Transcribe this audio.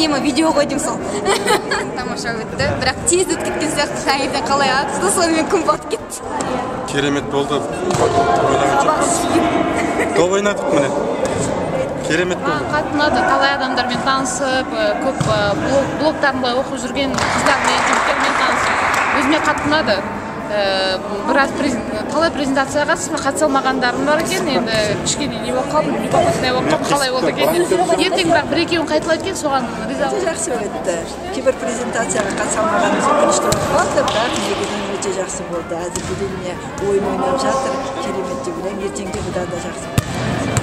Үнемі видео ғой деймін сол. Тамаша өтті, бірақ тез өтіп кеткен сияқты. Таңертең қалай атты, сонымен күн батып кетті. Керемет болды. Топ ойнадық, міне. Керемет болды. Қатты ұнады. Талай адамдармен танысып, көп блогтарын былай оқып жүрген қыздармен, жігіттермен танысып, өзіме қатты ұнады. Біраз талай презентацияға қатыстым, қатыса алмағандарым бар екен. Енді кішкене не болып қалдым, любопытный болып қалдым, қалай болды екен деп. Ертең бірақ бір екеуін қайталайды екен, соған риза. Өте жақсы өтті. Кейбір презентацияға қатыса алмағанымыз өкінішті болып қалды, бірақ негізінен өте жақсы болды. Әзірге дейін, міне, ойын ойнап жатыр, керемет деп ойлаймын. Ертең де бұдан да жақсы болады.